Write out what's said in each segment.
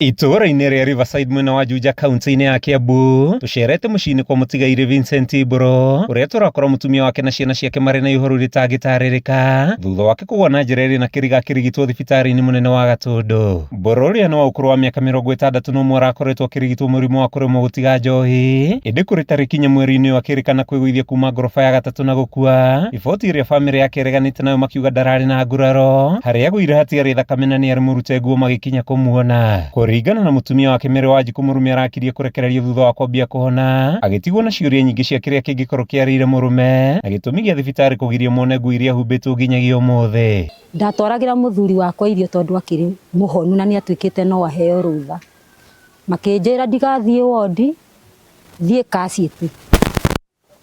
Itũũra-inĩ rĩa Riverside mwena wa Juja kaunti-inĩ ya Kiambu tũcerete mũciĩ-inĩ kwa mũtigairĩ Vincent Mbũrũ ũrĩa tũrakora mũtumia wake na ciana ciake marĩ na ihoru rĩtangĩtarĩrĩka thutha wake kũgwa na njĩra ĩrĩ na kĩriga akĩrigitwo thibitarĩ-inĩ mũnene wa Gatũndũ. Mbũrũ ũrĩa nĩ wa ũkũrũ wa mĩaka 61 arakoretwo akĩrigitwo mũrimũ wa kũremwo gũtiga njohi ĩndĩ kũrĩ tarĩki 4 mweri-inĩ ũyũ akĩrĩkana kwĩgũithia kuma ngoroba ya gatatũ na gũkua. Riboti ĩrĩa bamĩrĩ yake ĩreganĩte nayo makiuga ndararĩ na nguraro harĩa agũire hatiarĩ thakame na nĩarĩ mũrute nguo magĩkinya kũmuona. Kũringana na mũtumia wake Mary Wanjikũ mũrũme arakirie kũrekererio thutha wa kwambia kũhona agĩtigwo na ciũria nyingĩ cia kĩrĩa kĩngĩkorwo kĩarĩire mũrũme na gĩtũmi gĩa thibitarĩ kũgiria mone nguo iria ahumbĩtwo nginyagia ũmũthĩ. Ndatwaragĩra mũthuri wakwa irio tondũ akĩrĩ mũhonu na nĩ atuĩkĩte no aheo rũtha. Makĩnjĩra ndigathiĩ wondi, thiĩ casualty.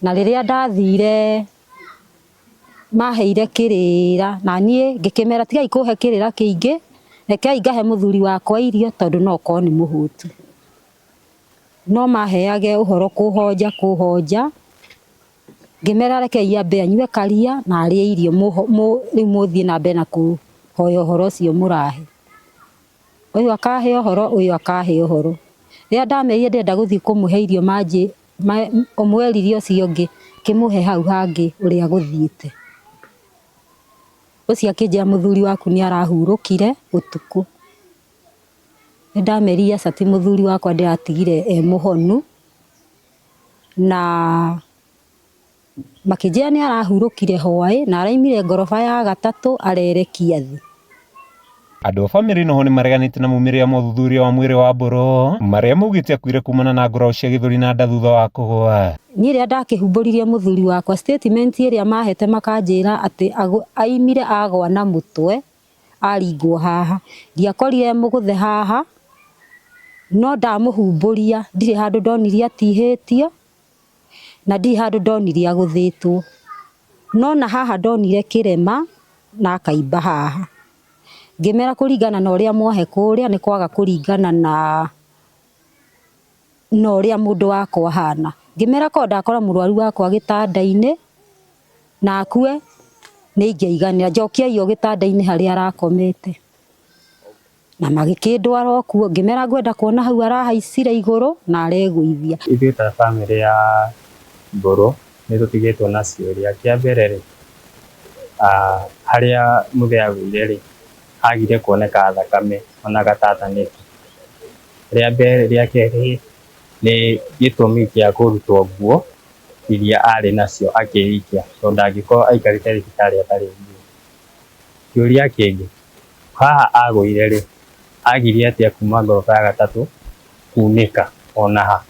Na rĩrĩa ndathire maheire kĩrĩra na niĩ ngĩkĩmera tigai kũhe kĩrĩra kĩingĩ, rekei ngahe mũthuri wakwa irio tondũ no okorwo nĩ mũhũtu. No maheage ũhoro kũhonja kũhonja, ngĩmera rekei ambe anyue karia na arĩe irio rĩu mũthiĩ na mbere na kũhoya ũhoro ũcio mũrahe. Ũyũ akahe ũhoro, ũyũ akahe ũhoro. Rĩrĩa ndamerire ndĩrenda gũthiĩ kũmũhe irio manjĩ ũmwe erire ũcio ũngĩ kĩmũhe hau hangĩ ũrĩa gũthiĩte. Ũcio akĩnjĩra mũthuri waku nĩ arahurũkire ũtukũ. Nĩ ndamerire aca ti mũthuri wakwa ndĩratigire e mũhonu na makĩnjĩra nĩ arahurũkire hwaĩ na araimire ngoroba ya gatatũ arerekia thĩ. Andũ a bamĩrĩ noho nĩmareganĩte na maumĩrĩra ma ũthuthuria wa mwĩrĩ wa Mbũrũ marĩa maugĩte akuire kumana na nguraro cia gĩthũri na nda thutha wa kũgũa. Niĩ rĩrĩa ndakĩhumbũririe mũthuri wakwa statement ĩrĩa mahete makanjĩra atĩ aimire agwa na mũtwe aringwo haha, ndiakorire mũgũthe haha no ndamũhumbũria ndirĩ handũ ndonire atihĩtio na ndirĩ handũ ndonire agũthĩtwo, no na haha ndonire kĩrema na akaimba haha. Ngĩmera kũringana na ũrĩa mwahe kũrĩa nĩ kwaga kũringana na ũrĩa mũndũ wakwa ahana. Ngĩmera korwo ndakora mũrwaru wakwa gĩtanda-inĩ na akue nĩ ingĩaiganĩra, njokiai o gĩtanda-inĩ harĩa arakomete. Na magĩkĩndwara o kuo, ngĩmera ngwenda kuona hau arahaicire igũrũ na aregũithia. Ithuĩ ta bamĩrĩ ya Mbũrũ nĩ tũtigĩtwo na ciũria. Kĩa mbere rĩ, harĩa mũthee agũire rĩ, agire kuoneka thakame ona gatata nĩkĩ? Rĩa mbere, rĩa kerĩ nĩ gĩtũmi kĩa kũrutwo nguo iria arĩ nacio akĩikia tondũ ndangĩkorwo aikarĩte thibitarĩ atarĩ nguo. Kĩũria kĩngĩ, haha agũire rĩ, agirie atĩa kuma ngoroba ya gatatũ kunĩka ona ha?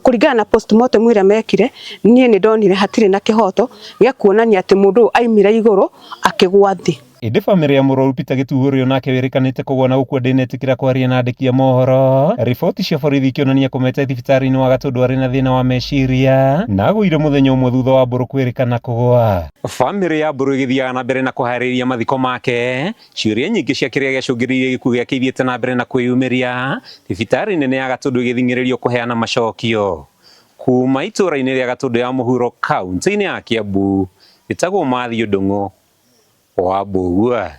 Kũringana na postmortem ĩrĩa mekire, niĩ nĩ ndonire hatirĩ na kĩhoto gĩa kuonania atĩ mũndũ ũyũ aimire igũrũ akĩgwa thĩ. Ĩndĩ bamĩrĩ ya mũrwaru Peter Gĩtuhu ũrĩa onake wĩrĩkanĩte kũgwa na gũkua ndĩnetĩkĩra kwaria na andĩki a mohoro. Riboti cia borithi ikĩonania kũmete thibitarĩ-inĩ wa Gatũndũ arĩ na thĩna wa meciria na agũire mũthenya ũmwe thutha wa Mbũrũ kwĩrĩkana kũgwa. Bamĩrĩ ya Mbũrũ ĩgĩthiaga na mbere na kũharĩrĩria mathiko make, ciũria nyingĩ cia kĩrĩa gĩacũngĩrĩirie gĩkuũ gĩake ithiĩte na mbere na kwĩyumĩria, thibitarĩ nene ya Gatũndũ ĩgĩthing'ĩrĩrio kũheana macokio. Kuma itũũra-inĩ rĩa Gatũndũ ya mũhuro kaunti-inĩ ya Kiambu, njĩtagwo Mathew Ndung'u wa Mbũgua.